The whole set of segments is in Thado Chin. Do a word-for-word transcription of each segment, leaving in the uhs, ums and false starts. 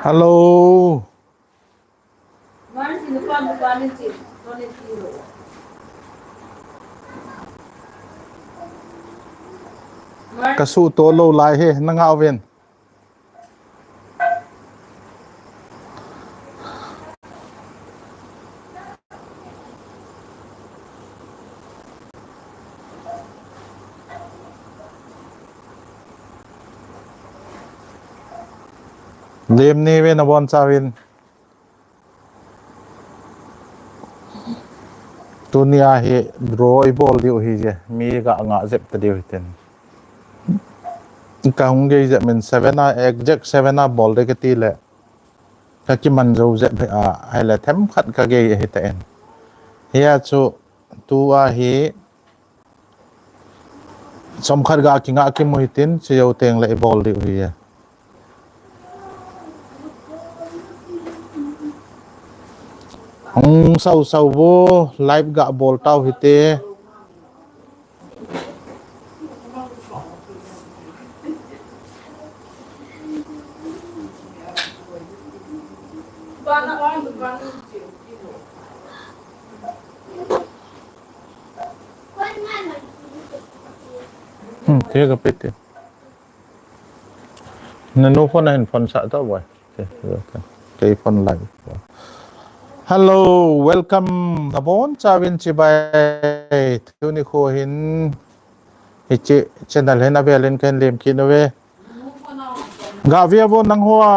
Hello. Ka suh to lo lai he, na ngah uvin. Lem ni ve na bon chavin. Tunia hi draw i bol diu hi je. Mi ga nga jep ta diu hitin. Ka hung gei jep min seven a, exact seven a bol de ka ti le. Ka kiman jo jep hi a, hai le them khat ka gei hi ta en. Hia chu tu a hi Chomkhat ga kinga kimu hitin, chujou teng le i bol diu hi e. Hung sau sau vo, live ga bol tau hite. Hmm, te ka pe te. Nanu phone a hin phone sah tau boi. Te, te, te phone lai. Hello, welcome. Na bon chauvin chibai. Tuni kho hin hiche channel hin avel in kahin lem kit uve. Ga ve vo nangho a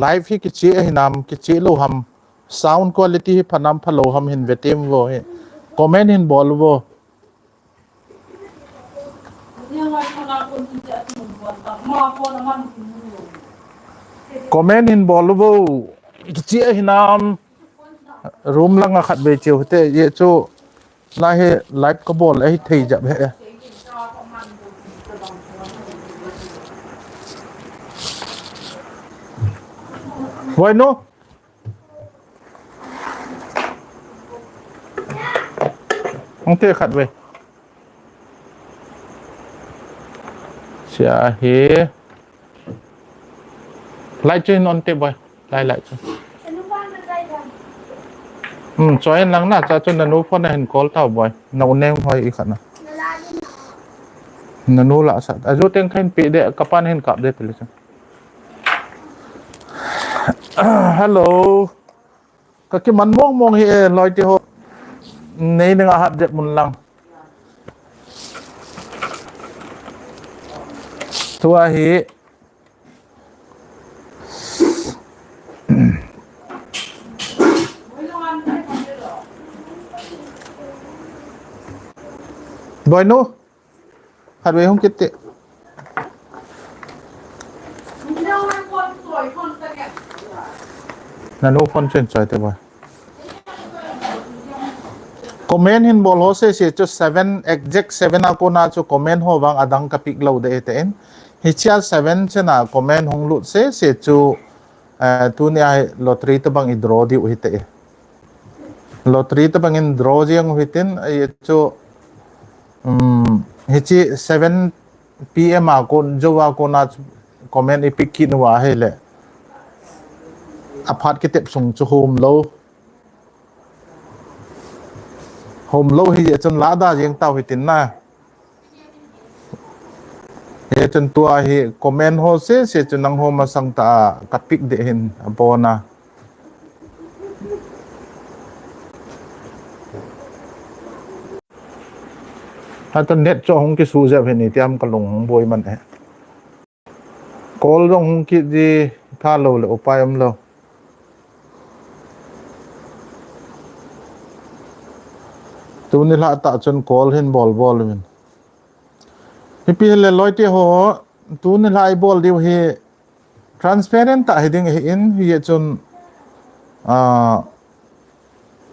live hi kiche ahinam, kiche lou ham. Sound quality hi phanam phalou ham hin ve tem vo hi. Comment hin bol vo. Comment hin bol vo. Kiche ahinam. Room langa khatvei cheu te ye chu. Lai hi live ka bol ahi thei jep he. Vai nu. Hung te khatvei. Sia hi. Lai chu hin on te boi. Lai, lai chu. Hmm, choi in lang na, cha chu nanu phone a hin call tau boi. Na u neng hoi i khat na. Nanu la sa. Aju teng khen pe de, ka pan hin kap de te le chu. Hello. Ka kiman mong mong hi e, loi te ho. Nei neng a hat det mun lang. Tua hi. Boinu. Khatvei hung kit te. Nanu phone chen choi te boi. Comment hin bol ho sese chu seven, exact seven a kona chu comment ho vang adang ka pick lou de te in. Hichea seven chena comment hung lut sese chu, eh, tunia hi lottery tabang i draw diu hite. Lottery tabang in draw jeng u hitin, eh, chu, um, hiche seven P M a kon, jou a kona comment i pick kit uva ahile. Aphat kitep sung chu hom lou. Hom lou hijeh chun lada jeng tau hitin na. Hichun tua hi comment ho sese chun nangho masang tah a ka pick de hin abona. Hata net chu hung kisu jep hin itiam ka lung hung boi man e. Call jong hung kit ji tha lou le upai um lou. Tuni lha tah chun call hin bol bol uvin. Hipi hile loi te ho, tuni lha i bol diu hi transparent tah hi ding hi in, hijeh chun, ah,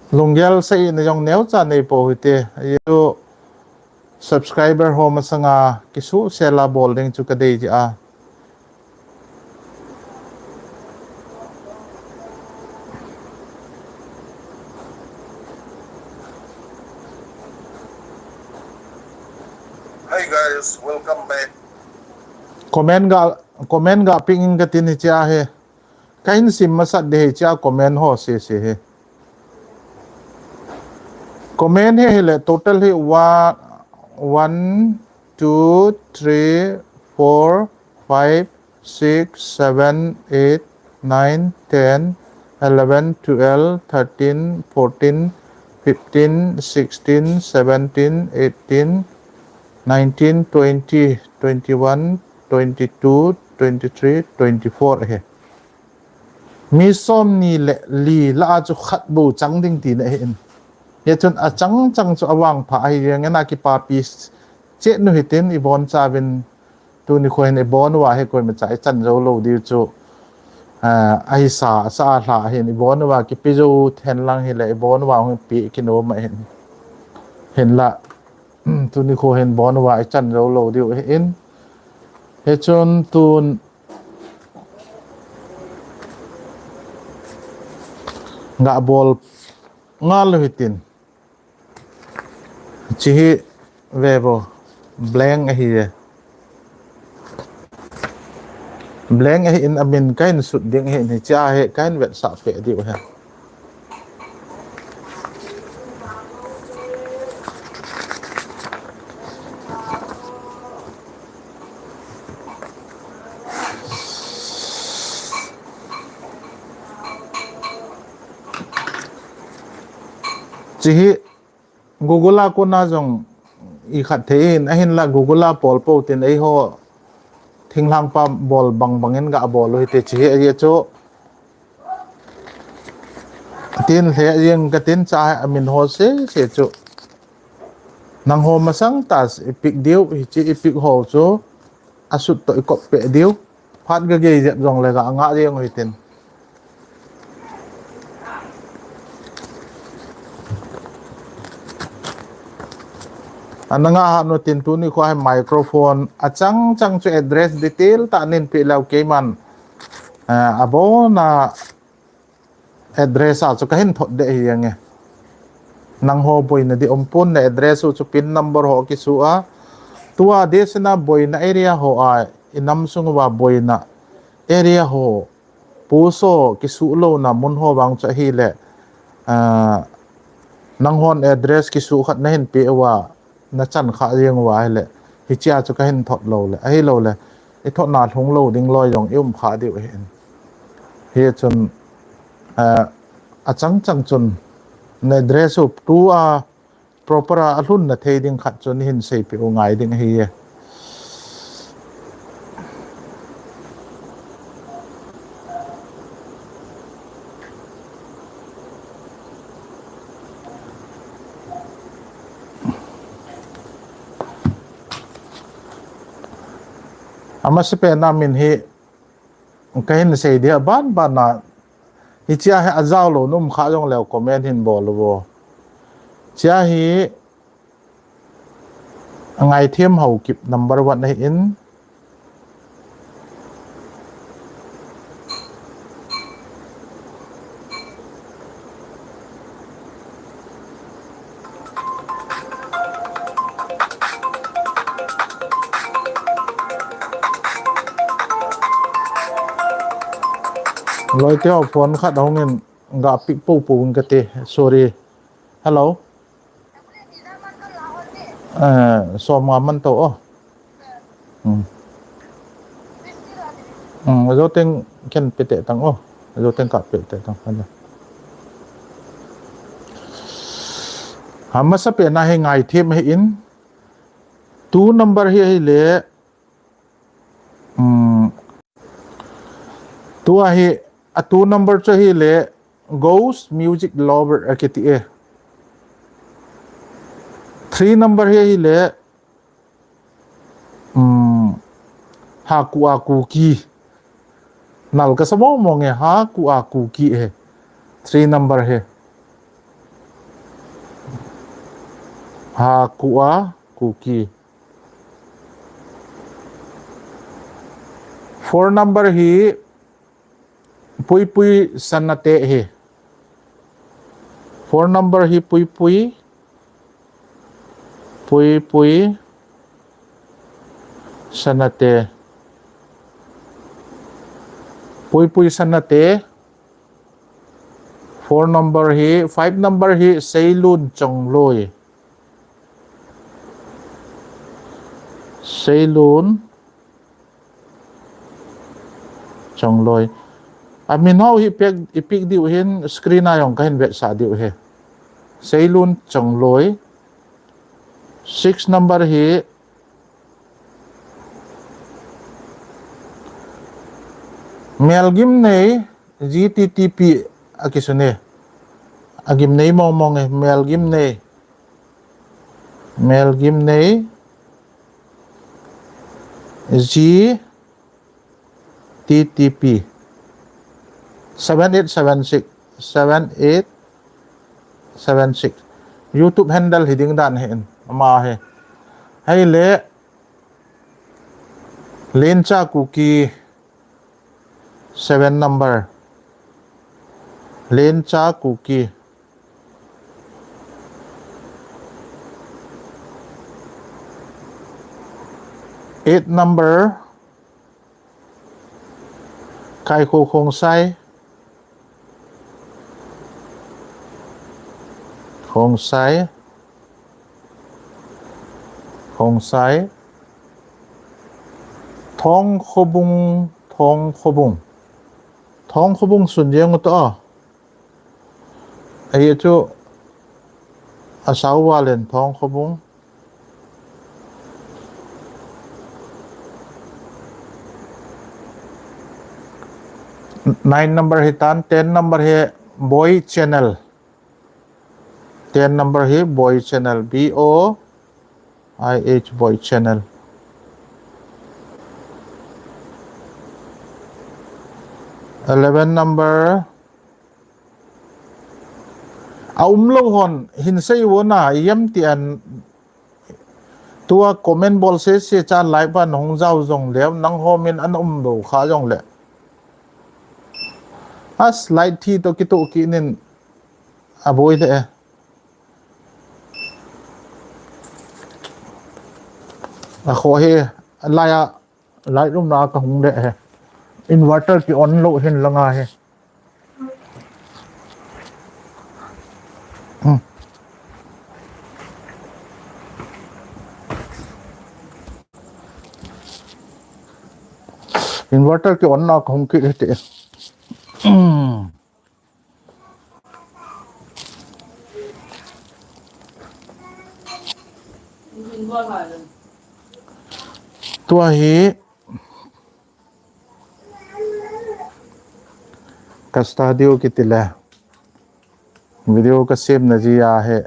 Lunggel sa ina jong neocha nei po hite. Ahi chu subscriber ho masanga kisuhsel a bol ding chu kadei jia. Hi guys, welcome back. Comment ga, comment ga ping in katin hichea hi. Kahin sim masat ding hichea comment ho sese hi. Comment hi hile total hi one, one, two, three, four, five, six, seven, eight, nine, ten, eleven, twelve, thirteen, fourteen, fifteen, sixteen, seventeen, eighteen, nineteen, twenty, twenty-one, twenty-two, twenty-three, twenty-four ahi. Mi somni le li lah a chu khat bou chang ding tina ahin. Hichun achang chang chu avangpha ahi jeng in akipapi cheh u hitin ibonchauvin tuni kho hin ibon uva hi koimacha ichan jou lou diu chu, ah, ahisa, asa alha hin ibon uva kipe jou thenlang hile ibon uva hung pe kinom ahin. Hinla, tuni kho hin bon uva ichan jou lou diu ahin. Hichun tun gabol ngal u hitin. Hiche hi ve vo blank ahi e. Blank ahin amin kahin sut ding ahin hichea hi kahin vetsah peh diu ahi. Hiche hi Google a kona jong ikhat thei in, ahinla Google a bol pou tin eiho thinglhang pa bol bang bang in gabol u hite hiche hi ahi chu. Tin lheh jeng katin hichea amin ho sese chu. Nangho masang tah ipick diu, hiche ipick ho chu asut toh ikop peh diu. Phat gagei jep jongle ga ngah jeng u hitin. Ana ngah hat u tin tuni kho hi microphone achang chang chu address detail tah nin pe leu keiman, eh, abona address a chu kahin thot deh hi ange. Nangho boina di umpon na address u chu pin number ho kisu a. Tua desina boina area ho a inam sung uva boina area ho. Post ho kisu louna mun ho vang chu ahile, ah, nanghon address kisu khat nahin pe uva, nachan kha jeng uva ahile, hichea chu kahin thot lou le, ahiloule, ithotna lhung lou ding loi jong ium kha diu ahin. Hichun, ah, achang chang chun, na address u tua, proper a alhunna thei ding khat chu neihin seipeh u ngai ding ahi e. Amasapen a min hi kahin sei dia ban ban a, hichea hi ajao lou na um kha jongleu comment hin bol uvo. Hichea hi Ngaithem Haokip number one ahin. Loite ho phone khat ahung in ga pick pou pou in kate. Sorry. Hello. Eh, som nga man to o. Hmm. Hmm, ajo teng ken pe teh tang o. Ajo teng ka pe teh tang. Amasapen a hi Ngaithem ahin. Two number hi ahile. Hmm. Tua hi, a two number chu ahile, Ghost Music Lover akiti e. Three number hi ahile, um, Haku a Kuki. Nal kasa mong mong e, Haku a Kuki e. Three number hi. Hakua Kuki. Four number hi Puipui Sanate hi. Four number hi Puipui. Puipui Sanate. Puipui Sanate. Four number hi, five number hi Seilun Chongloi. Seilun Chongloi. Amin ho hi pek, ipick diu hin screen a jong kahin vetsah diu hi. Seilun Chongloi. Six number hi Melgimnei G T T P akisune. Agimnei mong mong e, Melgimnei. Melgimnei G T T P. Seven eight seven six. Seven eight seven six. YouTube handle hi ding dan hin. Ama hi. Hei le. Lencha Kuki. Seven number. Lencha Kuki. Eight number. Kaikho Khongsai. Khongsai. Khongsai. Thongkhobung, Thongkhobung. Thongkhobung sun jeng uta. Ahi chu asau valen Thongkhobung. Nine number hi tan, ten number hi Boy Channel. Ten number hi Boy Channel, B O I H Boy Channel. Eleven number. Aumlou hon hin sei vona, ijemti an tua comment bol sese cha live a nahung jao jongle, nangho min ana umlou kha jongle. As light thi to kito kinin aboi le. Akho hi, alai a, light room na kahung le he. Inverter ki on lou hin langa he. Hmm. Inverter ki on na kahung kit he te. Hmm. Tua hi ka studio kiti le. Video ka semna jia hi.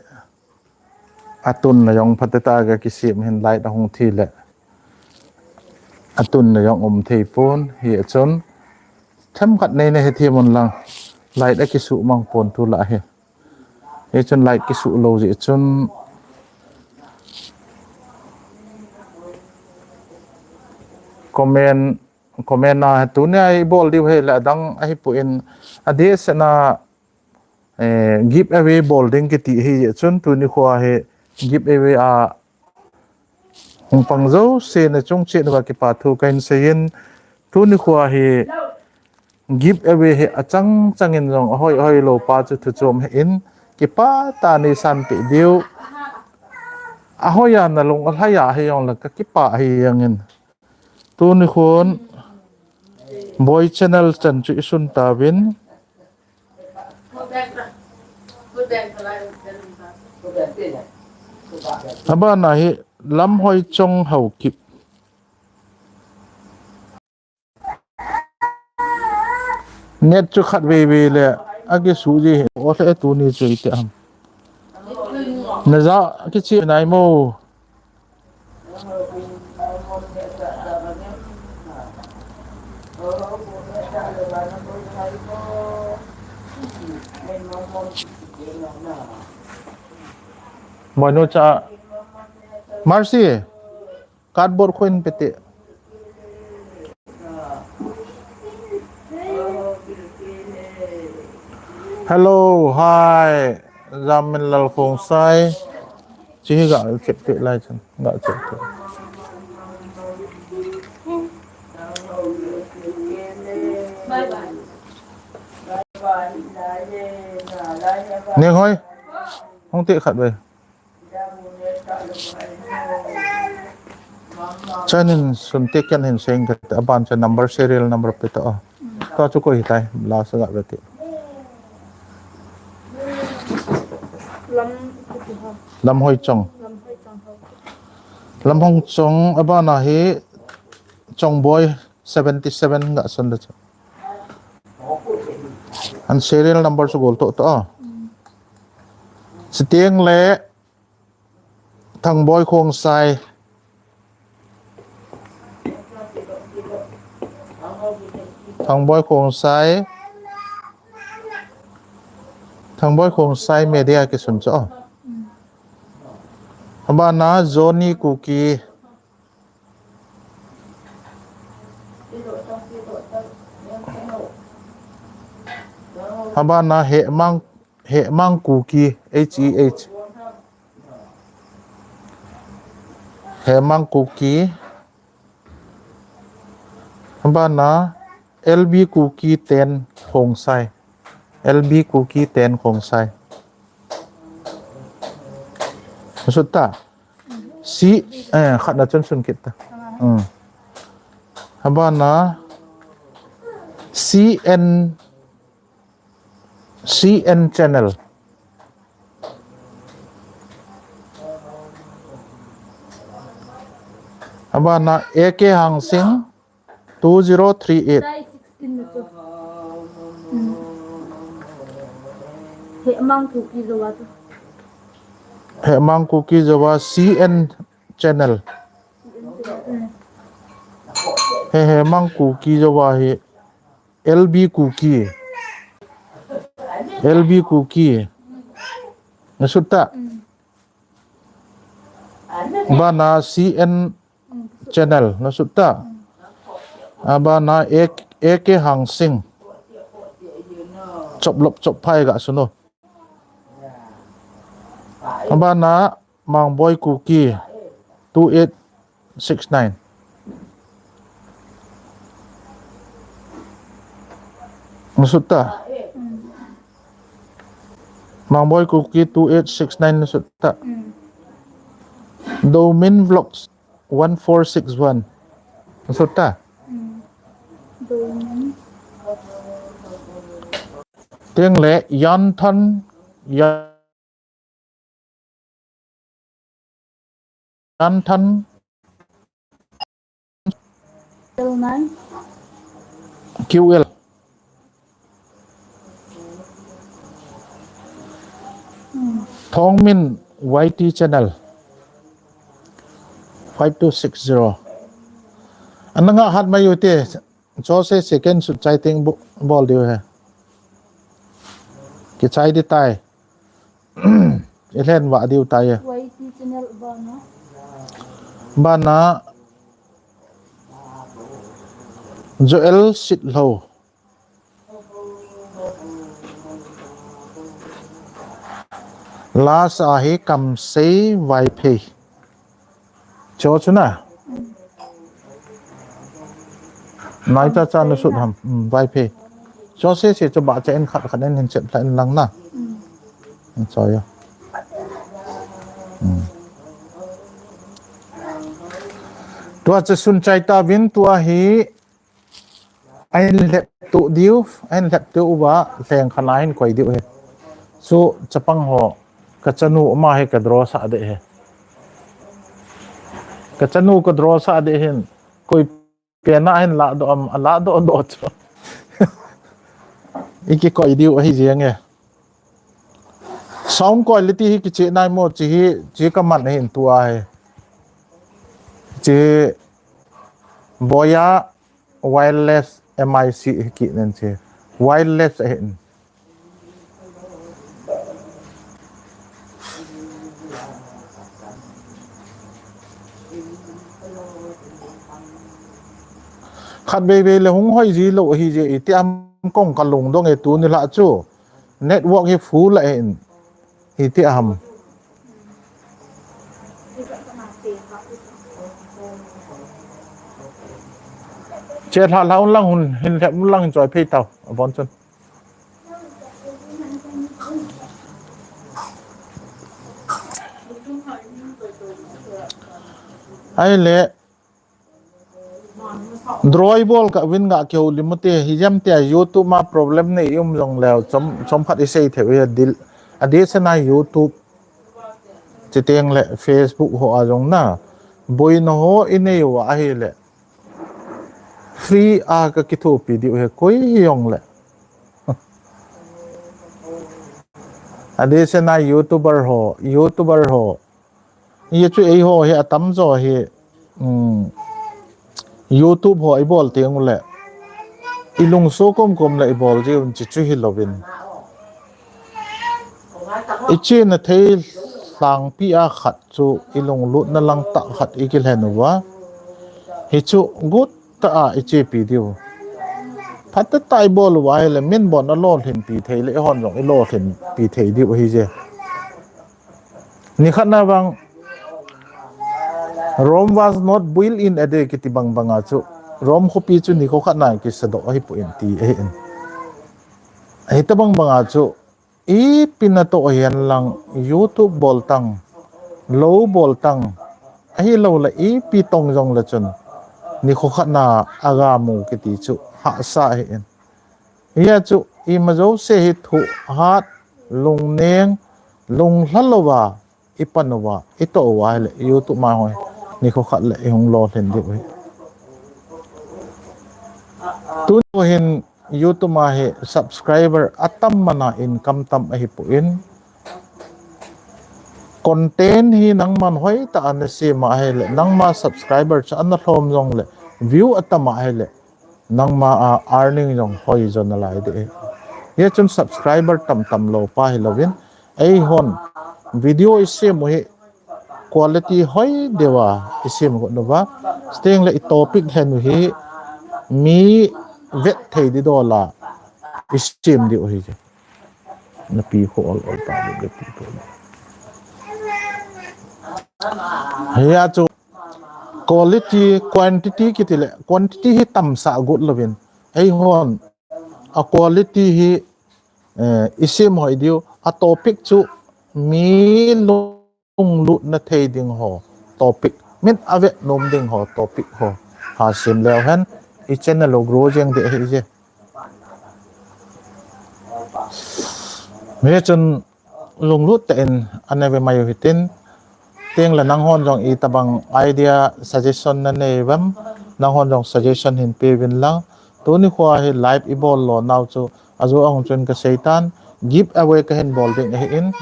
Atunna jong phatah a ka kisem hin light ahung thi le. Atunna jong um thei pon hi achun. Themkhat nei na he thei mun lang. Light akisu mang pon tu la hi. Hi chun light kisu lou ji chun. Comment, comment na tunia ibol diu hi le adang ahi pon adeh sena Eh, give away bol ding kiti hi chun tuni khoa hi give away a hung pang jouse na chung cheh uva kipa thu kahin seiyin tuni khoa hi give away hi achang changin jong ahoi ahoi lou pa chu thu chom hin kipa tah in neisan peh diu ahoi a nalung alhai a hi jong la ka kipa hi jangin. Tuni khun Boy Channel chan chu isun tauvin. Abana hi Lamhoichong Haokip. Net chu khat veve le akisu ji hi. O le tuni chu ite am. Naja kichi nai mo. Moinu cha Mercy, cardboard kho in pete. Hello, hi. Jamin Lal Khongsai. Chi hi ga chep te lai chan. Ga chep te. Neng hoi. Hung te khat ve. Chanin sun te ken hin seng ka ta ban cha number, serial number pe ta. Ta chu ko hi tai la sa ga ve te. Lam, Lam Hoi Chong. Lam Hoi Chong ho. Lam Hoi Chong abana hi Chong Boy seventy seven ga sun da cha. An serial number chu gol to to. Siteng le Thangboi Khongsai. Thangboi Khongsai. Thangboi Khongsai media kisun cho. Abana Johnny Kuki. Abana Hemang, Hemang Kuki, H E H. Hemang Kuki. Abana L B Kuki Ten Khongsai. L B Kuki Ten Khongsai. Sutta. Si, eh, khat na chun sun kit ta. Hmm. Abana C N, C N Channel. Abana A K Hangsing two zero three eight. Size sixteen na chu. Hmm. Hemang Kuki Zowa chu. Hemang Kuki Zowa C N Channel. C N Channel. Hmm. He, Hemang Kuki Zowa hi L B Kuki. L B Kuki. Na sutta. Hmm. Abana C N Channel, na sutta. Abana A K, A K Hangsing. Chop lop chop phai ga sunu. Abana Mangboi Kuki two eight six nine. Na sutta. Hmm. Mangboi Kuki two eight six nine na sutta. Hmm. Domin Vlogs one four six one. Na sutta. Hmm. Domin. Teng le Yan Than, Yan Yan Than. L nine. Q L. Hmm. Thongmin Y T Channel. Five two six zero. Ana nga hat mai u te. Cho se second sut chai teng bo-, bol diu he. Kichai di tai. I hlen va diu tai e. Y T Channel bana. Bana Joel Sitlhou. Last a hi Kamsei Vaiphei. Cho chu na. Nai cha cha na sut ham. Hmm, Vaiphei. Cho se se cho ba cha en khat khat en hin chep la en lang na. Hmm. Cho ya. Hmm. Tua cha sun chai ta vin tua hi Ahin lhep tu diu, ahin lhep tu uva, lheng khat a hin koi diu he. Chu chapang ho, ka chanu ama he ka draw sa de he. Ka chanu ka draw sa de hin, koi pena hin la do am, la do do chu. Iki koi diu ahi jeng e. Sound quality hi kichi nai mo chi hi, chi ka man hin tua he. Chi boya Wireless M I C hi kiti nen che. Wireless ahin. Khat vei vei le hung hoi ji lou hi je, iti ham kong ka lungdong e tuni lah chu. Network hi full a in. Iti ham. Che hla hla un lang hun hin lhep un lang hin choi phei tau. Abon chun. Ai le. Draw i bol ka win nga keu limute hi jam te YouTube ma problem nei um jong leu chom chom khat i sei theu hi dil. A di sena YouTube. Chiteng le Facebook ho a jong na. Boina ho i nei u ahi le. Free a ka kithopi diu he koi hi jong le. A di sena YouTuber ho, YouTuber ho. Ye chu ei ho hi atam jo hi. Um, YouTube ho i bol teng u le. I lungso kom kom le i bol ji un chi chu hi lovin. I chi na thei hlangpi a khat chu i lunglut na lang ta khat i kilhen uva. Hi chu gut ta a i chi pi diu. Phat ta ta i bol uva hi le min bon a lo hlin pi thei le i hon jong i lo hlin pi thei diu hi je. Ni khat na vang Rome was not built in a day kiti bang banga chu. Rome khopi chu ni kho khat na kisa doh ahi pu in ti ahi in. Ahi ta bang banga chu. Ipi na to hian lang YouTube bol tang, lo bol tang, ahi lo la ipi tong jong la chun. Ni kho khat na aga mu kiti chu hahsa hi in. Hia chu ima jo se hi thu hat, lung neng, lung hla lo va, i pan uva, i to uva hi le YouTube ma hoi. Ni kho khat le i hung lo hlen diu hi. Tun hin YouTube a hi subscriber atam mana income tam ahi pu in. Content hi nangman hoi ta ana sem a hi le, nangma subscriber cha ana hlom jong le, view atam a hi le, nangma a earning jong hoi jo na lai de. Ye chun subscriber tam tam lo pa hi lovin, ei hon video i sem u hi quality hoi deuva i sem got nova. Steng le i topic hlen u hi mi vet thei di dola i sem di u hi je. Na pi kho ol ol ta di pi kho. Hia chu quality, quantity kiti le, quantity hi tamsa got lovin. Ei hon a quality hi eh, i sem hoi diu, a topic chu mi lunglut na thei ding ho topic. Min a vet nom ding ho topic ho. Ha sem leu hen, i channel lo grow jeng de hi je. Mi chun lunglut te in ana ve mai u hitin, teng le nang hon jong i tabang idea suggestion na nei vam, nang hon jong suggestion hin pe vin lang, Tuni kho hi live i bol lo nau chu, a jo ahung chun ka sei tan, give away ka hin bol ding ahi in,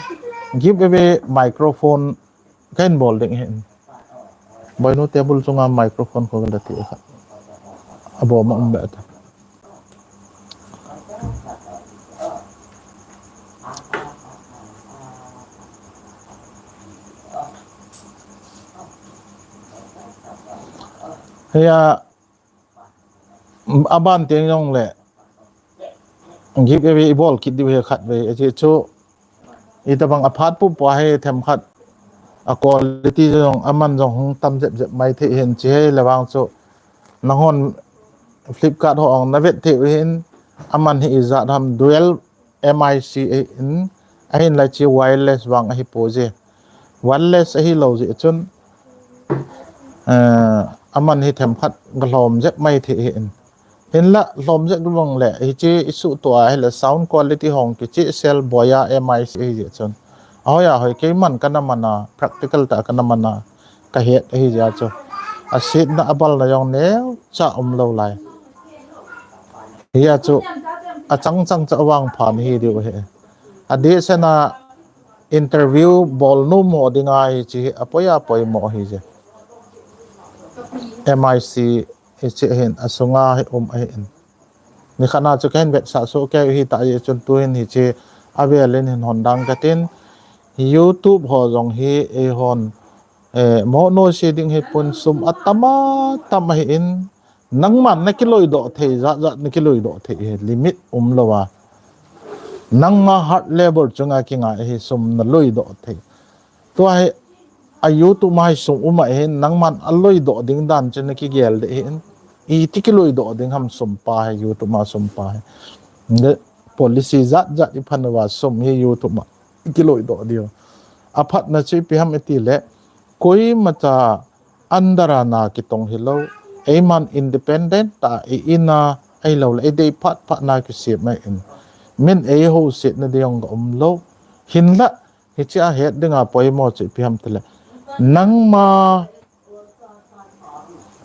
give away microphone ka hin bol ding ahi in. Boinu table chunga microphone kho ka la ti kha. A bom a um be ta. Hia, Aban teng jong le. Give away i bol kit diu hi khat ve. Achi chu. I tabang a phat pu pu hi them khat. A quality jong aman jong hung tam jep jep mai thei hin chi hi le vang chu. Nang hon Flipkart ho ong na vet thei hin. Aman hi i jat ham dual M I C ahi in, ahin lai chi wireless vang ahi po je. Wireless ahi lo je chun, eh, aman hi them khat ga hlom jep mai thei ahi in. Hinla hlom jep vang le, hi chi i su tua hi le sound quality hong ki chi sel boya M I C ahi je chun. Ahoya hoi keiman ka na mana, practical ta ka na mana. Ka het ahi jeh chu. A setna a balna jong neo cha um lo lai. Hia chu a chang chang cha vang phan hi diu hi. A di sena interview bol nu mo ding ai chi hi a poi a poi mo hi je. M I C hi chi hin a sunga hi um ahi in. Ni khana chu ka hin vetsah soh kei u hi ta, chun tu hin hi chi a vel in hin hon dang ka tin, YouTube ho jong hi ei hon, eh, mo no si ding hi pun sum a tam a tam ahi in, Nangman na kiloidoh thei, jat jat na kiloidoh thei hi limit umlou a. Nangma hard labor chunga kingai hi sum na loidoh thei. Tua hi a YouTube ma hi sum um ahin, nangman a loidoh ding dan chu na kigel ding ahin. Iti kiloidoh ding ham sum pa hi, YouTube ma sum pa hi. Nge policy jat jat i phan uva sum hi YouTube ma kiloidoh diu. A phatna chu ipi ham iti le, koimacha under a na kitong hilou, eiman independent ta i ina, ahilou le, i dei phat phat na kisem mai in. Min eiho setna ding ga umlou. Hinla, hiche a het dinga poimo chu ipi ham ti le, nangma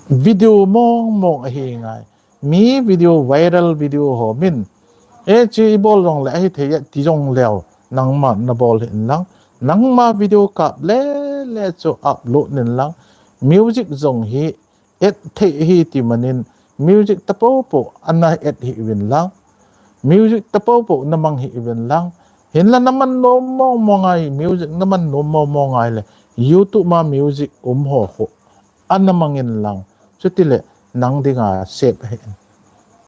video mong mong ahi ngai. Mi video, viral video ho min, e, chi i bol jong le ahi thei e ti jong leu, nangma na bol hih in lang, nangma video kap le le chu upload nin lang, music jong hi et thei hi ti manin, music tapopo ana et hih uvin lang, music tapopo na mang hih uvin lang. Hinla na man nom mong mong ngai, music na man nom mong mong ngai le, YouTube ma music um ho khu ana mang in lang. Chuti le, nang dinga sep ahi.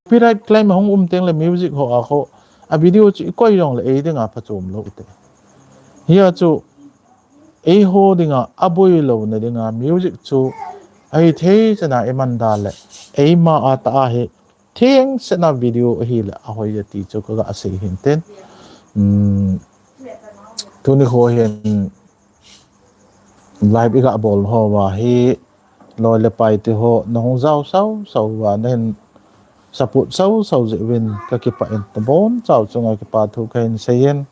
Copyright claim hung um teng le music ho a khu, a video chu i koi jong le ei dinga phachom lou te. Hia chu eiho dinga a boi louna dinga music chu ahi thei chana i man da le, eima a ta ahi, theng sena video ahi le ahoi e ti chu ka ga sei hin tin. Um, tuni kho hin live i ga bol ho va hi, loi le pai ti ho, na hung jao sau sau va, na hin support sau sau jeh uvin ka kipah in, tabon chau chunga kipa thu ka hin sei in.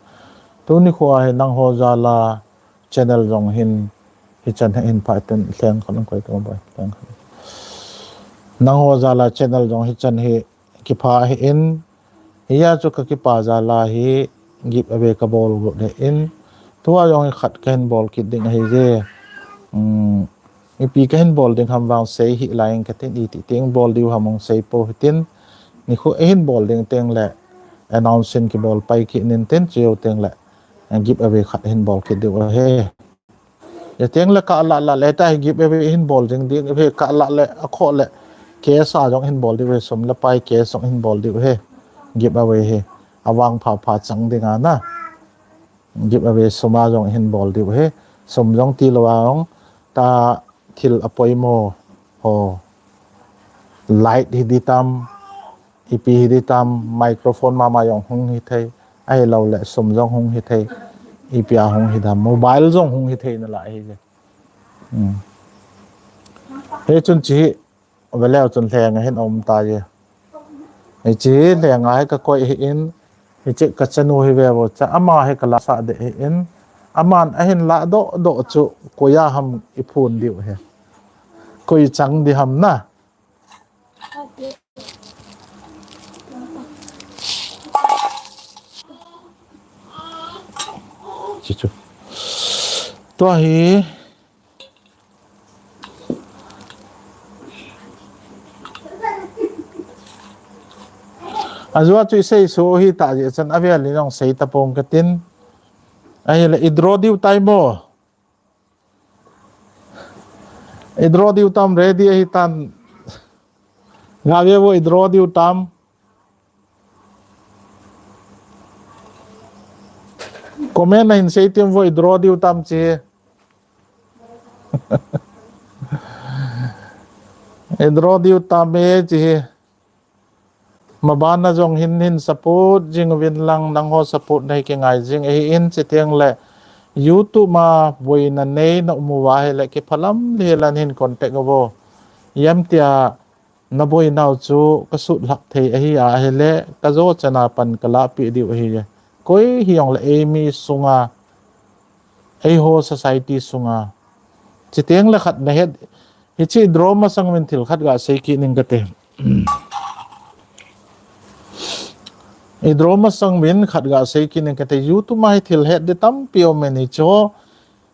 Tuni kho a hi nang ho jal a channel jong hin, hichan hin pha tin leng khan koi ka boi, leng khan. Nang ho jal a channel jong hichan hi kipha ahi in, hia chu ka kipa jal a hi giveaway ka bol got ahi in, tua jong hi khat ka hin bol kit ding ahi je. Um, ipi ka hin bol ding ham vang sei hih lai in ka tin, iti teng bol diu ham hung sei pou hitin, nikho a hin bol ding teng le announce in kibol pai kit nin tin, cheu teng le giveaway khat hin bol kit diu ahi. Hia teng le ka la la le ta hi giveaway hin bol ding ding, he ka la le a kho le cash a jong hin bol diu he, sum le pai cash jong hin bol diu he, giveaway he. A vang pha pha chang ding a na. Giveaway sum a jong hin bol diu he. Sum jong tilou a jong ta thil a poimo ho. Light hi di tam, ipi hi di tam, microphone mama jong hung hi thei, ahilou le sum jong hung hi thei, ipi a hung hi dam, mobile jong hung hi thei na la hi je. Hmm. He chun chi hi, veleu chun leng a hin um ta je. Hi chi hi leng a hi ka koi hi in, hi chi ka chanu hi ve vo cha, ama hi ka la sa de hi in, aman a hin la doh doh chu koi a ham i phun diu he. Koi chang di ham na. Chu chu. Tua hi. A jua chu i sei so hi ta je chan a vel in jong sei ta pong ka tin. Ahi le i draw diu tai mo. I draw diu tam, ready ahi tan. Nga ve vo i draw diu tam. Comment na hin sei tim vo i draw diu tam chi. I draw diu tam e chi. Maban a jong hin hin support jing uvin lang, nang ho support na hi kingai jing ahi in, chuteng le YouTube ma boina nei na um uva ahile kiphalam le hilan hin contact uvo. Iam tia na boinau chu ka sutlhap thei ahi a ahile ka jo chana pan ka lahpeh diu ahi. Koi hijong le eimi sunga, eiho society sunga. Chuteng le khat na het, hichi draw masang uvin thil khat ga sei kit ning kate. I draw masang uvin khat ga sei kit ning kate, YouTube ma hi thil het di tampi um in hicho.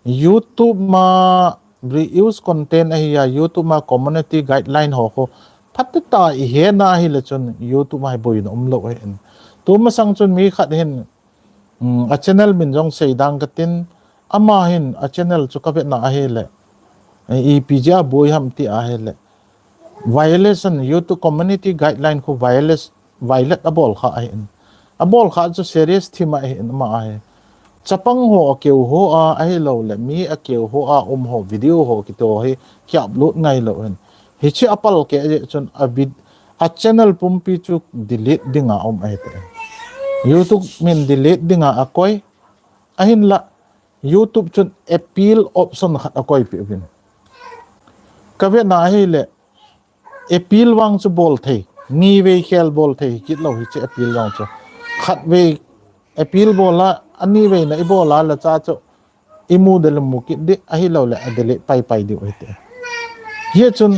YouTube ma reuse content ahi a, YouTube ma community guideline ho khu phatah a i hena ahile chun YouTube ma hi boina umlou ahi in. Tu masang chun mi khat hin, um, a channel min jong sei dang katin, ama hin a channel chu ka vetna ahile, ipi jeh a boi ham ti ahile, violation, YouTube community guideline khu violate, violate abol kha ahin. Abol kha chu serious thim ahin ama ahi. Chapang ho akeu ho a, ahilou le mi akeu ho a um ho video ho kiti ho hi ki upload ngai lou hin. Hiche apal keh jeh chun a vid-, a channel pumpi chu delete dinga um ahi te. YouTube min delete dinga akoi. Ahinla YouTube chun appeal option khat akoipeh uvin. Ka vetna ahile appeal vang chu bol thei, ni vei khel bol thei kit lou hiche appeal vang chu. Khat vei appeal bol a, ani vei na ibol a la cha chu imu de le mu kit di, ahilou le a delete pai pai diu ahi te. Hichun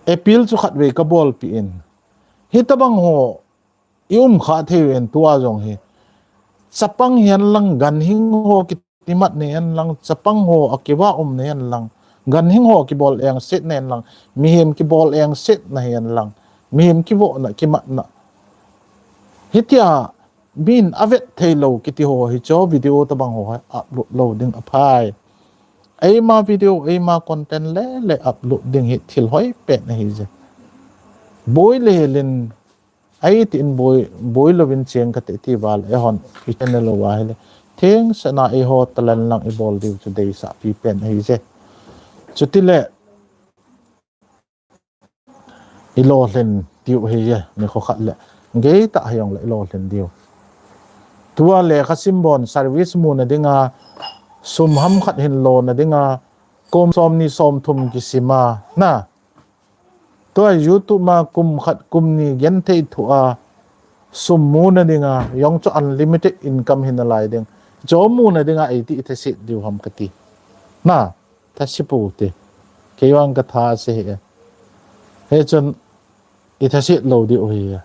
appeal chu khat vei ka bolpeh in. Hitabang ho i um kha thei uvin tua jong hi. Chapang hihen lang, ganhing ho kitimat na hihen lang, chapang ho akiva um na hihen lang, ganhing ho kibol engset na hihen lang, mihem kibol engset na hihen lang, mihem kivohna, kimatna. Hitia min avet thei lou kiti ho hi chu video tabang ho hi upload lou ding aphai. Eima video, eima content le le upload ding hi thil hoi pen ahi je. Boi le helin Ai ti in boi, boi louvin cheng kate ti val, eihon i channel uva hile. Theng sana eiho talent lang ibol diu chu deisah pi pen ahi je. Chutile ilolhin diu ahi je, nikho khat le. Gei tah hijongle ilolhin diu. Tua lekha sim bon service muna dinga, sum ham khat hin lona dinga, kum som ni som thum kisima, na. Tua YouTube ma kum khat kum ni genthei thu a sum muna dinga, jong chu unlimited income hi nalai ding. Chu muna dinga eiti i thaset diu ham kati. Na, thase pou te. Kei vang ka thase hi e. Hichun i thaset lou diu ahi e.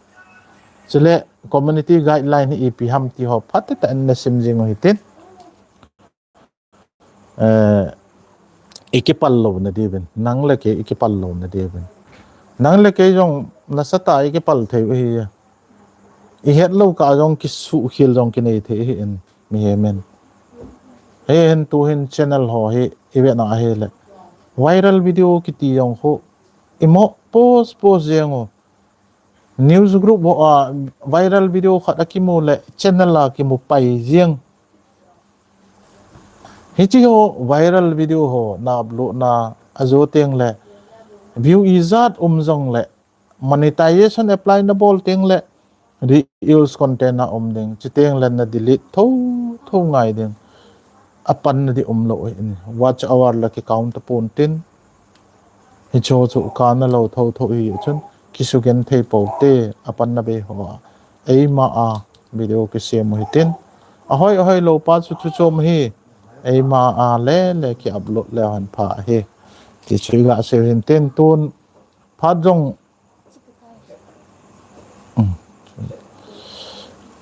Chule community guideline hi ipi ham ti ho phatah in na sim jing u hitin. Eh, i kipal louna diuvin, nang le kei i kipal louna diuvin. Nang le kei jong nasatah a i kipal thei u ahi. I het lou kah jong kisuhkhel jong kinei thei ahi in, mihem in. Hihen tuhin channel ho hi i vetna ahile viral video kiti jong khu imo post post jeng u. News group ho a viral video khat akimu le channel a kimu pai jeng. Hiche ho viral video ho na upload na ajo teng le view ijat um jong le monetization apply na bol teng le reuse content a um ding. Chuteng le na delete tho tho ngai ding. Apanna di um lou in. Watch hour la ki count tapon tin. Hicho chu kana lou tho tho hi chun kisugenthei pou te, apanna bei ho a. Eima a video kisem u hitin. Ahoi ahoi lou pa chu thu chom hi. Eima a le le ki upload le han pha hi. Ti chu iga sei u hintin tun phat jong.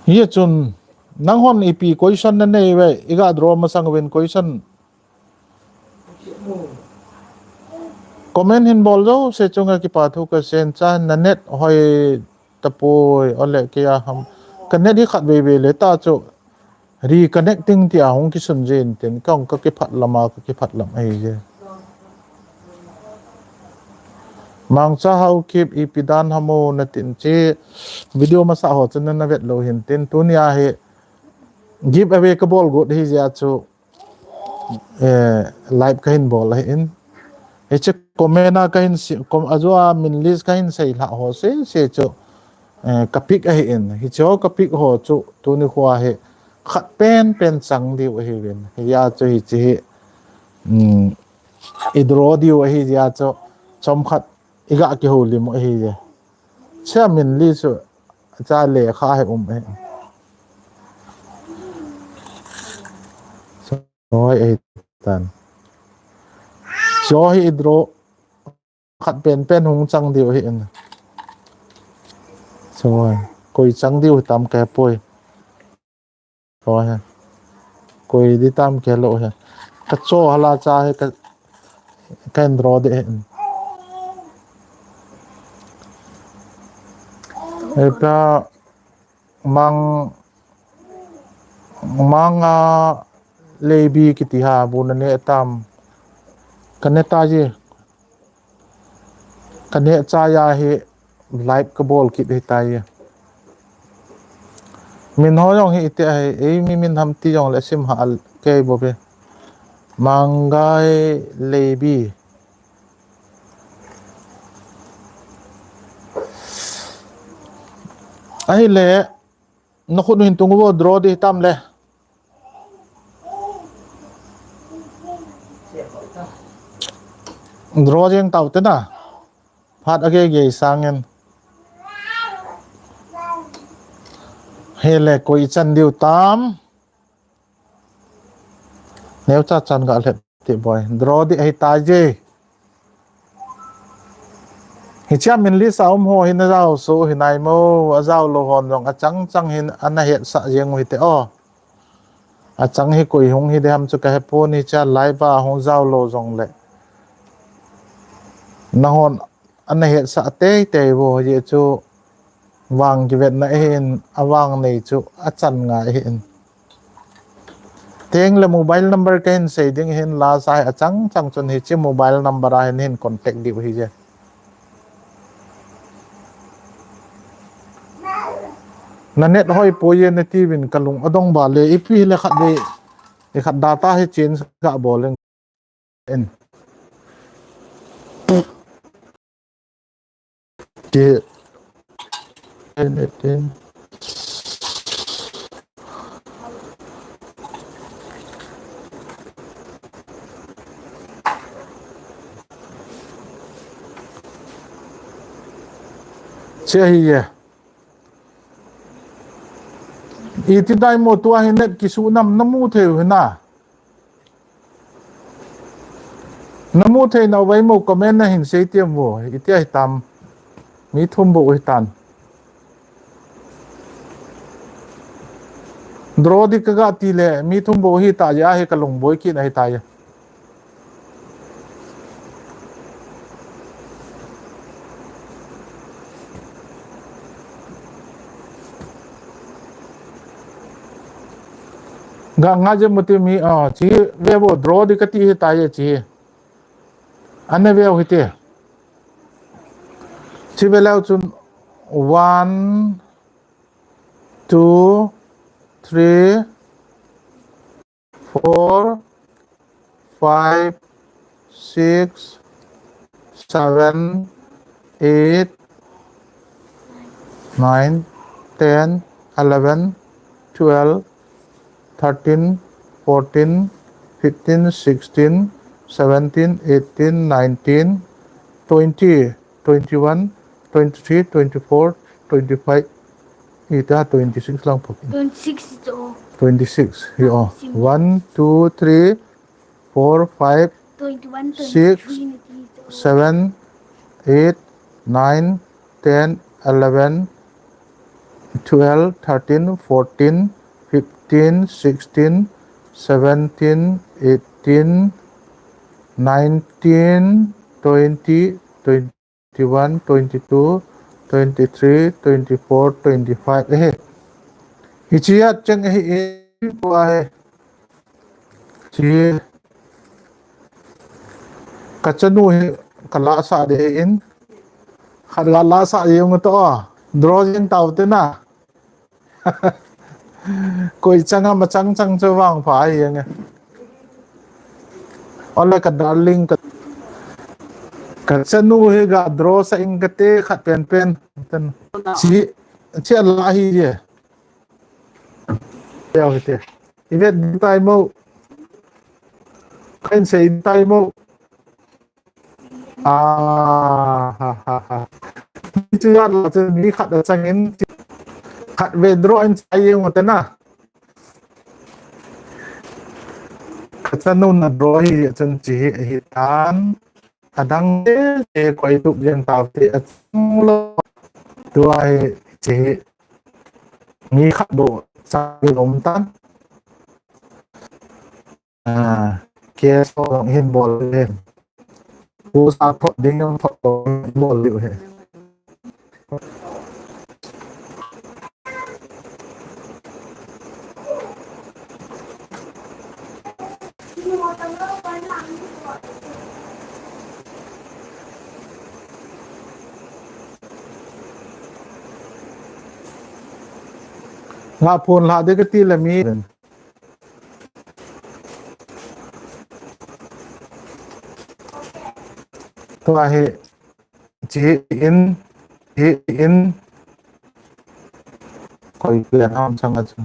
Hichun nanghon ipi question nanei uve, iga draw masang uvin question. Comment hin bol jouse chunga kipa thu kasei in, cha na net hoi tapoi, ole kei a ham. Ka net hi khat vei vei le ta chu reconnecting tia hung kisun jin tin, kong ka kiphat lama, ka kiphat lam ahi je. Mangcha Haokip ipi dan ham o natin che video masa ho chun na vet lou hintin, tunia hi giveaway ka bol got hi jeh a chu eh, live kahin bol ahin. Hiche comment a kahin si, com, ajo a min list kahin sei lha ho se se chu, eh, ka pick ahin. Hiche ho ka pick ho chu tuni khoa hi khat pen pen chang diu ahiuvin. Hia chu hiche hi, um, i draw diu ahi jeh a chu chomkhat iga kihoulim u ahi je. Chairman li chu cha lekha hi um e. Choi ahi tan. Choi i draw khat pen pen hung chang diu ahin. Choi. Koi chang diu tam kei poi. Choi. Koi di tam kei lou he. Ka cho hala cha he ka, ka draw de he. Epa mang, manga leibi kiti ha bu na ne tam. Ka ne ta ji. Ka neh chai a hi live ka bol kit hi tai. Min ho jong hi iti ahi, ei mi min ham ti jong le sim ha al kei bo be. Mangai Leibi. Ahile, na khut nu hin tung vo, draw di tam le. Draw jeng tau te na. Phat a gei gei sangin. Hele koi chan diu tam. Neu cha chan ga lhep ti boi. Draw di ahi tai je. Hichia min list a um ho hin a jao so hi nai mo, a jao lo hon jong a chang chang hin ana het sa jeng u hi te o. A chang hi koi hung hi de ham chu ka he pon, hichia live a hung jao lo jong le. Na hon ana het sa tei tei vo, je chu vang kivet na hin, a vang nei chu a chan ngai hin. Teng le mobile number ka hin sei ding hin la sa hi a chang chang chun hichi mobile number a hin hin contact diu hi je. Na net hoi poi e na ti vin ka lung a dong ba le ipi le khat ve, i khat data hi change ka bol leng. En. Ti. En, en, en. Che hi ye. Iti dai mo tua hi net kisu nam na mu thei u hi na. Na mu thei nau vai mo comment na hin sei tiam vo, iti ahi tam. Mi thum bou hi tan. Draw di ka ga ti le, mi thum bou hi ta ja hi ka lung boi kit na hi ta ja. Ga nga je mu ti mi, ah, chi ve vo draw di ka ti hi ta ja chi. Ana ve u hi ti. Chi ve leu chun one, two, three, four, five, six, seven, eight, nine, ten, eleven, twelve, thirteen, fourteen, fifteen, sixteen, seventeen, eighteen, nineteen, twenty, twenty-one, twenty-three, twenty-four, twenty-five, ita twenty-six lang pok. Twenty-six ito. Twenty-six. Yo. Maximum. One, two, three, four, five, twenty-one, six, twenty-three na ti ito. Seven, eight, nine, ten, eleven, twelve, thirteen, fourteen, fifteen, sixteen, seventeen, eighteen, nineteen, twenty, twenty-one, twenty-two, twenty-three, twenty-four, twenty-five. Eh. Hichia cheng eh, eh, tua eh. Chi. Ka chanu hi ka la sa de in. Khat la la sa de yung to. Draw jing tau te na. Koi chang a ma chang chang chu vang pha hi yang e. Ole ka darling ka, ka chanu hi ga draw sa ing ka te khat pen pen. Chi, chi la hi ye. Teo hi te. I vet di tai mo. Kain sei di tai mo. Ah, ha, ha, ha. Chu ya la chu mi khat a chang in khat ve draw in chai yeng u te na. Ka chanu na draw hi chun chi hi, hi tan. Adang te te koi tup jeng tau te a chang lo. Tua hi chi hi. Mi khat bou chang lom tan. Ah, K S O jong hin bol le. Pu sa thot ding jong thot bol diu he. Nga phone la de kati le mi. Tua hi chi in, chi in. Koi le ham chang a chu.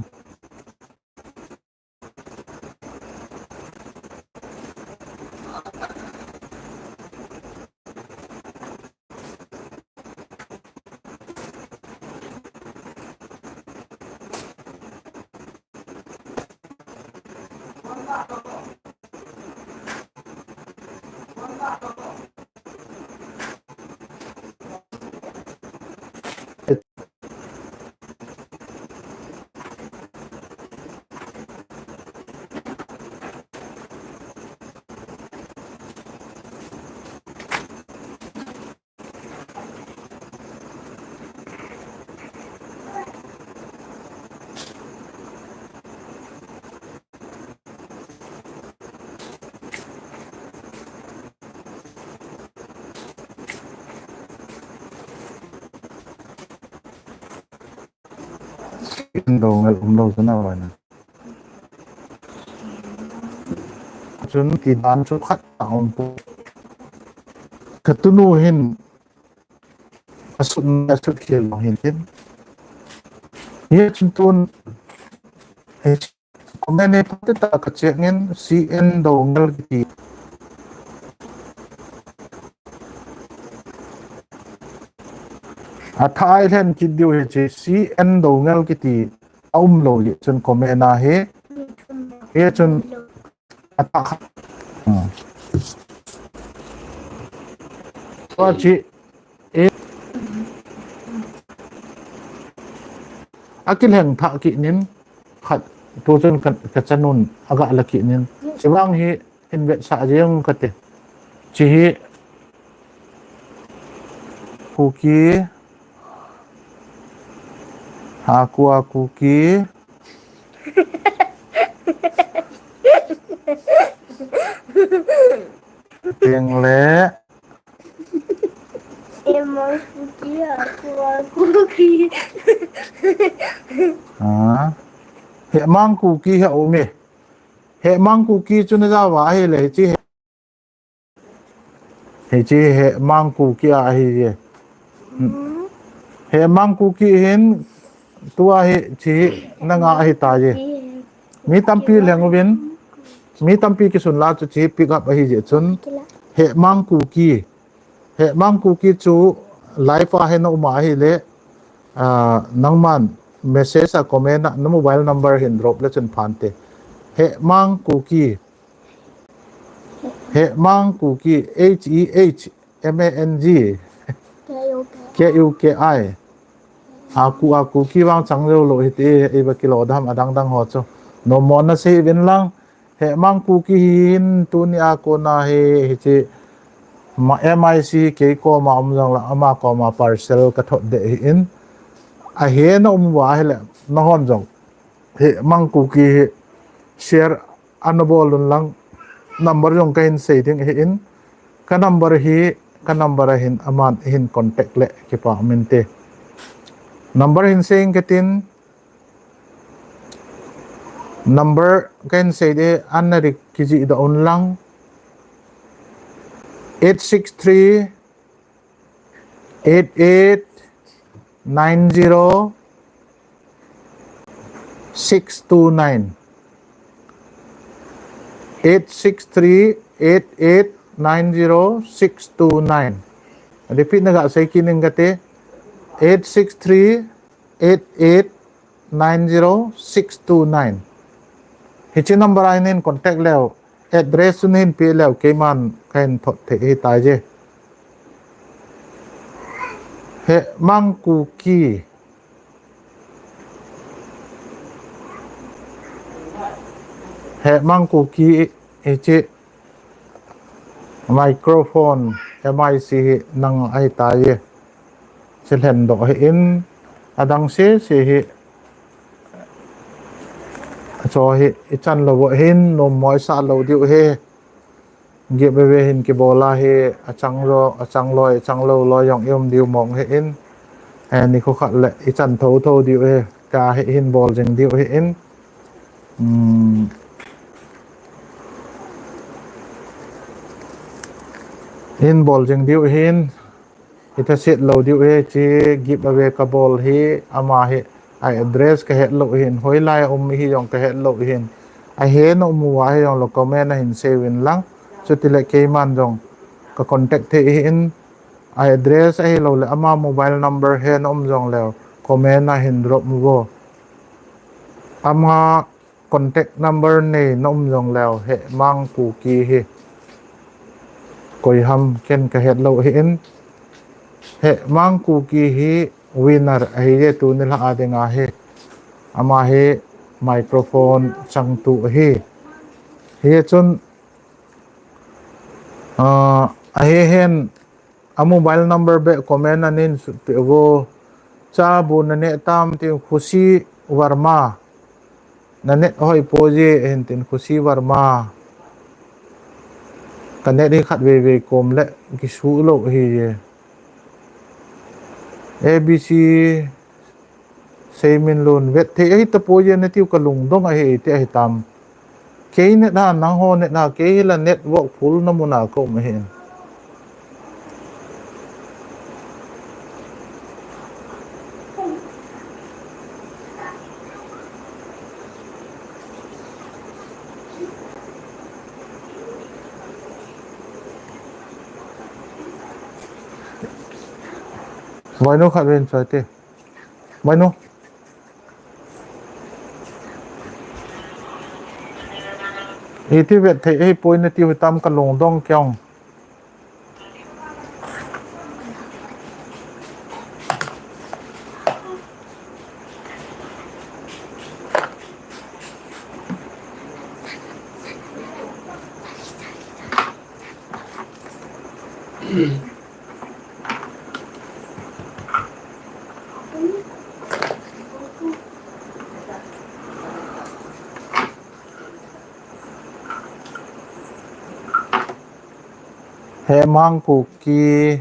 Ken dong ngal um lo sana wana. Chun ti dan chu khat a um pu. Ka tunu hin asut asut khel lo hin tin. Ye chun tun. Comment e phat ta ka check in C N Doungel kiti. A thai len kit diu hi chi C N Doungel kiti a um lo hi chun comment a hi. Hi chun a ta kha. Hmm. Tua chi E, a kilheng thah kit nin khat tu chun ka, ka chanun a ga la kit nin. Chivang hi hin vetsah jeng kate. Chi hi Kuki, Hakua Kuki. Teng le. Hemang Kuki, Hakua Kuki. Ah. Hemang Kuki hi a um e. Hemang Kuki chu na jao a hi le hichi. Hichi Hemang Kuki a hi je. Hemang Kuki hin tua hi chi na nga hi ta je. Mi tampi leng uvin. Mi tampi kisun la chu chi pick up ahi je chun. Hemang Kuki. Hemang Kuki chu live a hi na um a hi le, ah, nangman message a comment a na mobile number hin drop le chun phante. Hemang Kuki. Hemang Kuki, H E H M A N G. K U K I. Hakua Kuki vang chang jou lo hiti, ei va kilo dam adang dang ho chu. Nommo na sei vin lang. Hemang Kuki hin tuni a kona hi, hichi ma M I C kei koma um jong la, ama koma parcel ka thot de hi in. A hi na um va hi le, na hon jong. Hemang Kuki hi share ana bol un lang, number jong ka hin sei ding hi in. Ka number hi, ka number a hin aman hin contact le kipa min te. Number hin sei ing ka tin, number ka hin sei de, ana rik kiji da un lang. Eight six three, eight eight nine zero six two nine. Eight six three eight eight nine zero six two nine. Repeat na ga sei kit ning kate, eight six three eight eight nine zero six two nine. Hichi number a hin contact leu, address chu na hin pe leu, keiman ka hin thot thei hi tai je. Hemang Kuki. Hemang Kuki hichi microphone M I C hi nang ahi tai. Chi lhen doh hi in adang se se hi. Cho hi i chan lo hin nommo i sa lo diu hi. Giveaway hin kibol a hi, achang lo, achang loi, achang lo loi jong i um diu mong hi in. Eh, ni khu khat le i chan tho tho diu hi. cha hi hin bol jing diu hi in. Um, hin bol jing diu hin. Hi ta set lo diu hi chi giveaway ka bol hi ama hi a address ka het lo hin. Hoilai a um hi jong ka het lo hin. A he na um uva hi jong lo comment a hin sei uvin lang. Chuti le keiman jong ka contact thei hi in. A address ahi lo le ama mobile number he na um jong leo comment a hin drop mu vo. Ama contact number nei na um jong leo he Mang Kuki hi. Koi ham ken ka het lo hi in. He Mang Kuki hi winner ahi je tuni la a dinga hi. Ama hi microphone chang tu ahi. Hi chun, ah, ahi hen a mobile number be comment a nin sut pe vo. Cha bu na ne tam ti Khushi Varma. Na net hoi po je hin tin Khushi Varma. Ka net hi khat vei vei kom le kisu lo hi je. A B C Seimin lun vet thei ahi ta po je na tiu ka lungdong ahi ti ahi tam. Kei net ha nang ho net ha kei hi la network full na muna ka um ahi. Vainu khat ven choi te. Vainu. Iti vet thei ahi poi na tiu tam ka lungdong kiong. He Mang Kuki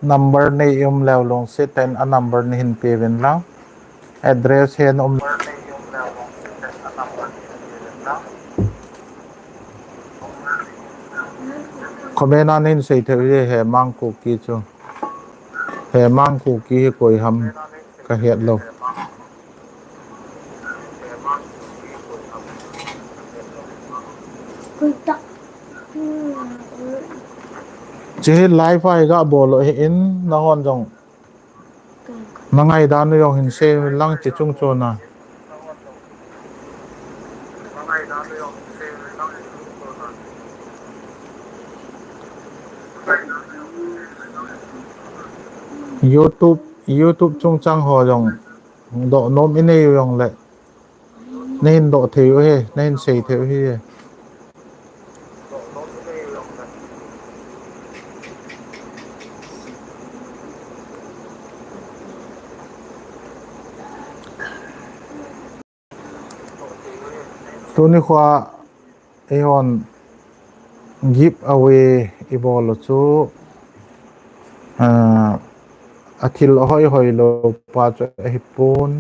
number nei um leo lungset ten a number nei hin pe uvin lang. Address he na um. Comment a nei hin sei thei u he Mang Kuki chu. He Mang Kuki hi koi ham ka het lo. Chi hi live a hi ga bol hi in na hon jong. Na ngai dan u jong hin sei lang chi chung chuna. YouTube, YouTube chungchang ho jong doh nom i nei u jong le. Na hin doh thei u hi, na hin sei thei u hi. Tuni khoa eihon giveaway i bol u chu, ah, a thil a hoi hoi lo pa chu ahi pon,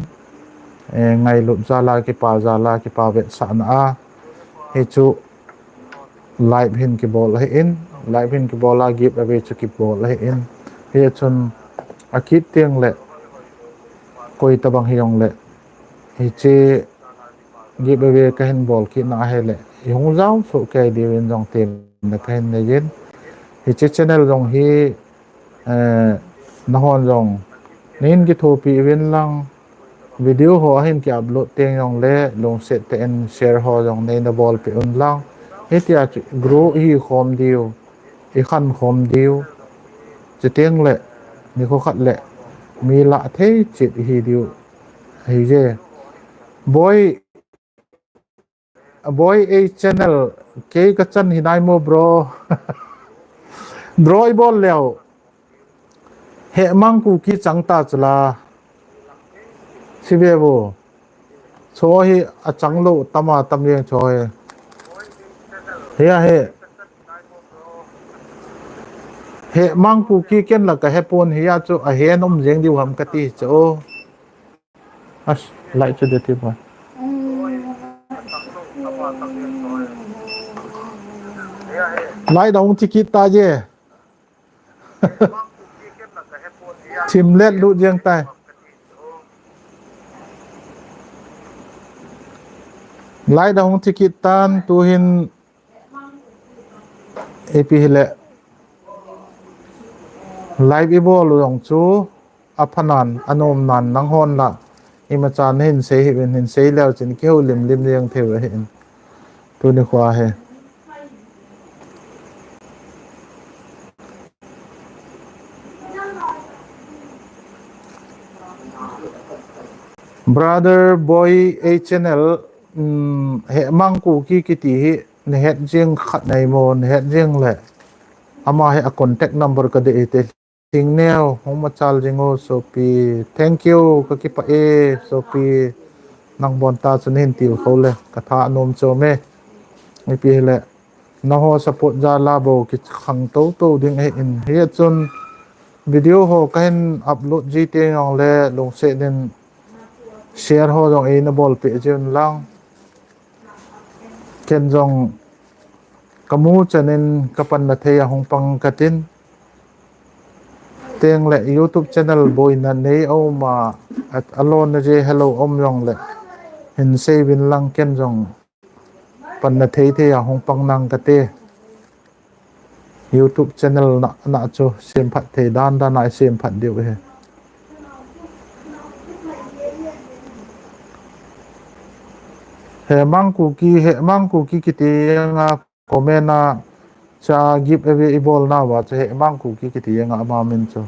eh, ngailut jal a kipa jal a kipa vetsahna a, hi chu live hin kibol ahi in, live hin kibol a giveaway chu kibol ahi in, hi chun a kit teng le koi tabang hi jong le hiche giveaway ka hin bol kit na ahi le, i hung jao soh kei diu in jong tem na ka hin nei in. Hiche channel jong hi, eh, na hon jong nei hin kithopi uvin lang, video ho a hin ki upload teng jong le, lungset tah in share ho jong nei na bol pe un lang. Hitia chu grow i hi khom diu, i khan khom diu. Chuteng le, nikho khat le, mi lah thei chet i hi diu. Hi je. Boy, Boy A channel, kei ka chan hi nai mo bro. Bro i bol leo. He Mang Kuki chang ta chula. Si ve vo. Cho hi a chang lo tama tam jeng cho hi. He a he. He Mang Kuki ken la ka he pon hi a chu a he nom jeng diu ham ka ti chu. As. Light chu de ti ba. Light ahung thi kit ta je. Thim let lut jeng tai. Light ahung thi kit tan, tu hin ipi hile. Live i bol u jong chu aphanan, anomnan nanghon la. Imacha nahin sei hih un, hin sei leu chun kihoulim lim jeng thei u ahin. Tuni khoa hi. Brother Boy A Channel, um, Hemang Kuki kiti hi, nahet jing khat nei mo, nahet jing le. Ama hi a contact number ka de e te. Thingneo, hung machal jing o, sopi. Thank you, ka kipah e, sopi. Nang bon ta chu nahin tilkhou le, ka tha anom chom e. Ipi hile, nangho support jal a bou kikhang toto ding ahin. Hia chun video ho kahin upload ji teng jong le, lungset in share ho jong eina bolpeh jiuvin lang. Ken jong kamu chanin kapanna thei a hung pang katin. Teng le YouTube channel boina nei a um a, a, alonna je helou um jong le. Hin sei uvin lang ken jong panna thei thei a hung pang nang kate. YouTube channel na, na chu semphat thei dan dan a i semphat diu hi. Hemang Kuki, Hemang Kuki kiti jeng a comment a cha giveaway i bol nauva chu Hemang Kuki kiti jeng a ama min chu.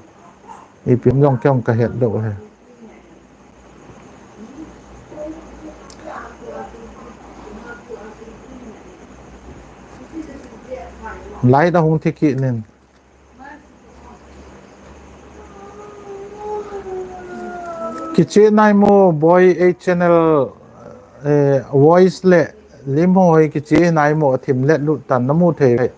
Ipi ham jong kei jong ka het lou hi. Light ahung thi kit nin. Kiche nai mo Boy A Channel, eh, voice le lim ho hi kiche nai mo, thim let lut tan namu thei.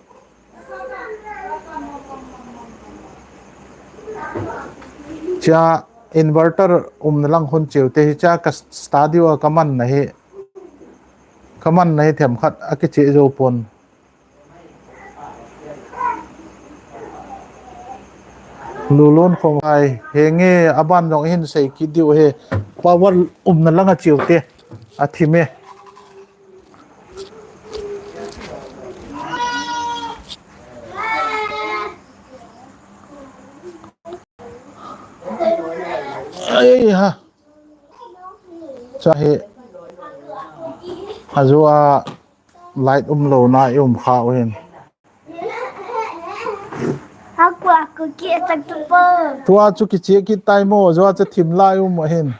Chia inverter umna lang hung cheu te hi chia ka studio a ka manna hi, ka manna hi themkhat a kiche jou pon. Lulun Khongsai, henge aban jong hin sei kit diu hi, power umna lang a cheu te, a thim e. Ai ha. Cha hi. Ajua light umlouna i um kha u hin. Aku aku ki atak tu po. Tua chu kiche kit tai mo, jua chu thim lai um hin.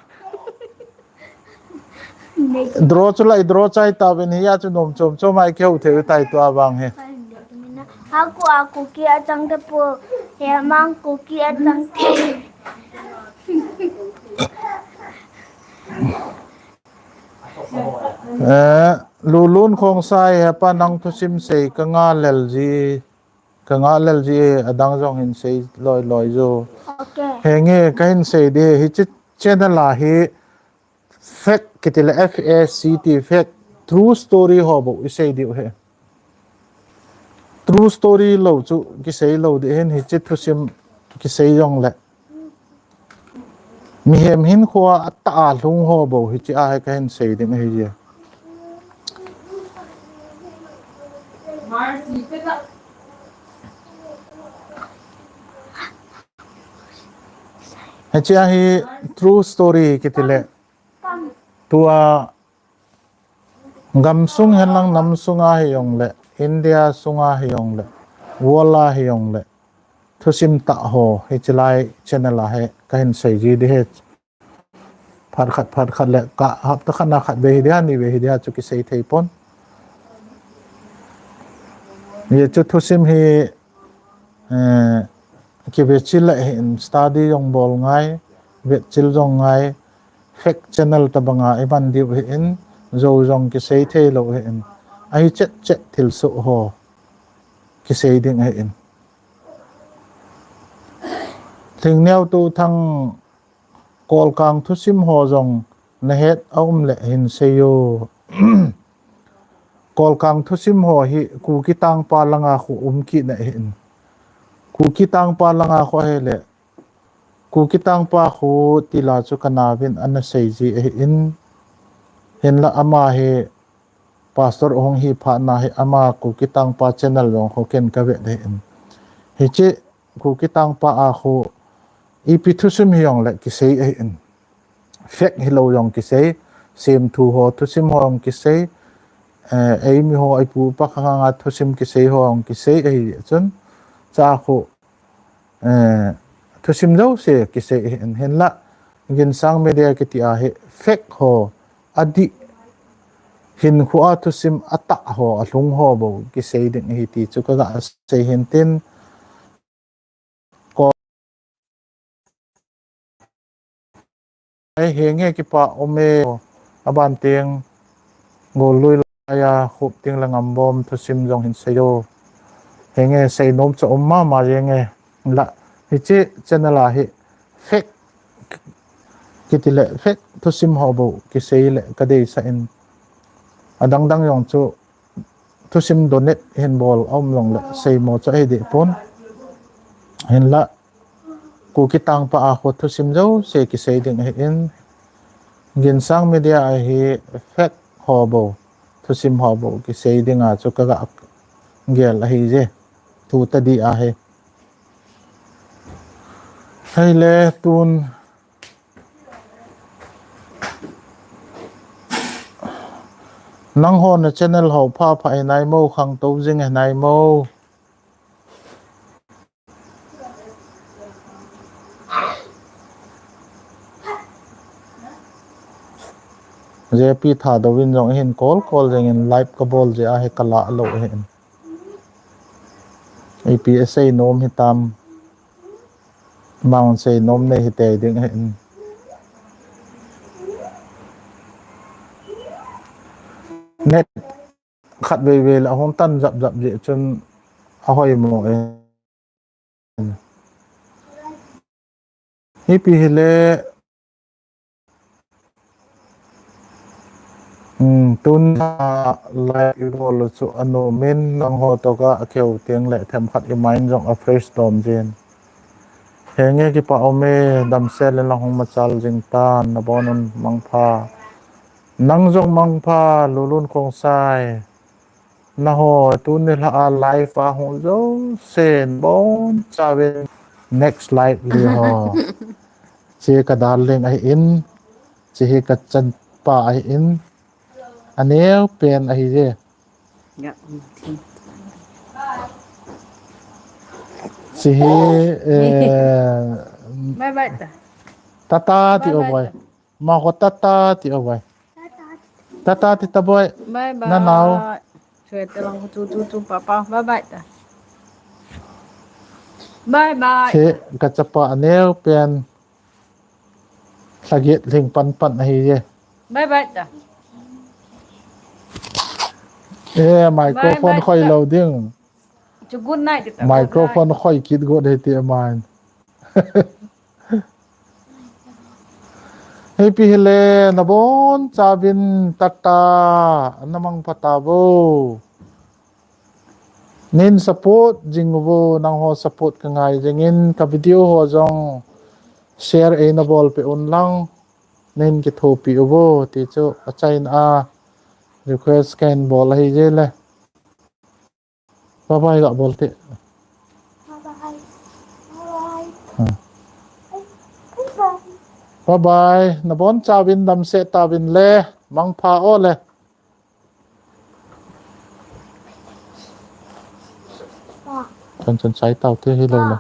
Draw chu lai draw chai tauvin hia chu nom chom chom a i kihou thei tai tua vang hi. Aku aku ki achang te po, Hemang Kuki achang te. Eh, Lulun Khongsai, hepa nang thusim sei ka nga lel ji, ka nga lel ji, adang jong hin sei loi loi jo. Okay. Henge, ka hin sei di, hiche channel a hi fact kiti le F A C T, fact, true story ho bou i sei diu hi. True story lou chu kisei lou di hin hiche thusim kisei jong le. Mihem hin khua a ta a lhung ho bou hiche a hi ka hin sei ding ahi je. Hiche a hi true story kiti le. Tua gamsung hen lang namsung a hi jong le, India sung a hi jong le, world a hi jong le, thusim tah ho, hiche lai channel a hi, ka hin sei ji di hi. Phat khat, phat khat le, ka hapta khat na khat ve hi dia, ni ve hi dia, chu kisei thei pon. Ye chu thusim hi, eh, kive chil le hin study jong bol ngai, ve chil jong ngai, fact channel tabanga i man diu hin, jo jong kisei thei lou hin, ahi chet chet thil soh ho, kisei ding hin. Thingneo tu thang Kolkang thusim ho jong nahet aum le hin seiyo. Kolkang thusim ho hi Kuki tangpa langa khu um kit na hin. Kuki tangpa langa khu ahile, Kuki tangpa khu tila chu kanauvin ana seiji ahin. Hinla ama hi pastor ahung hi phat na hi ama Kuki tangpa channel jong khu ken kavet ahin. Hiche Kuki tangpa a khu ipi thusim hijongle kisei ahin. Fake hilou jong kisei, semthu ho thusim ho jong kisei, eh, eimi ho, eipu pa khanga thusim kisei ho jong kisei ahi chun, cha khu, eh, thusim jouse kisei ahin. Hinla, Ginsang Media kiti a hi fake ho, adih, hinkho a thusim atah ho, alhung ho bou kisei ding ahi ti chu kaga sei hin tin, Ko-, ei, henge kipa um e, aban teng, Gollui laiya, Khupting le Ngambom thusim jong hin seiyo. Henge seinom chu um mama jenge, la, hiche channel a hi fake, kiti le fake thusim ho bou kisei le kadeisah in. Adang dang jong chu thusim donate hin bol aum jongle seimo chu ahi deh pon. Hinla, Kuki tangpa a khu thusim jouse kisei ding ahin, Ginsang Media a hi fake ho bou, thusim ho bou kisei dinga chu kaga gel ahi je. Thu tadi ahi. Hei le tun Nangho na channel ho pha pha hinai mo, khangtou jing hinai mo. J P Thadou in jong hin call call jeng in live kabol jeh a hi kala lou hin. Ipi asei nom hitam. Mang sei nom nei hite ding ahin. Net khat vei vei le ahung tan jap jap jeh chun ahoi mo e. Ipi hile Hmm, tun a live ibol u chu anom in nangho toh a keu teng le themkhat i mind jong a fresh dom jin. Henge kipa um e, damsel in lang hung machal jing tan, nabon un mangpha. Nang jong mangpha, Lulun Khongsai. Naho, tuni lha a live a hung jousen bonchauvin next live le ho. Che ka darling ahin, che hi ka chanpa ahin, aneo pen ahi je. Che hi, eh, bye bye ta. Tata ti o boy. Ma ko tata ti o boy. Tata ti ta boy. Bye bye. Na nao. Chwe te lang chu chu chu papa. Bye bye ta. Bye bye. Che ka chapa aneo pen. Lhaget lhing pan pan ahi je. Bye bye ta. Eh, microphone khoi lou ding. Chu good night ta. Microphone khoi kit got he ti aman. Ipi hile nabon chauvin tata, namang pha tavo. Nin support jing uvo, nangho support ka ngai jingin ka video ho jong share eina bolpeh un lang, nin kithopi uvo ti chu achaina a request kahin bol ahi jele. Bye bye ga bol te. Bye bye. Bye bye. Bye bye. Nabon chauvin damsel tauvin le. Mangpha o le. Chon chon chai tau te hilou le.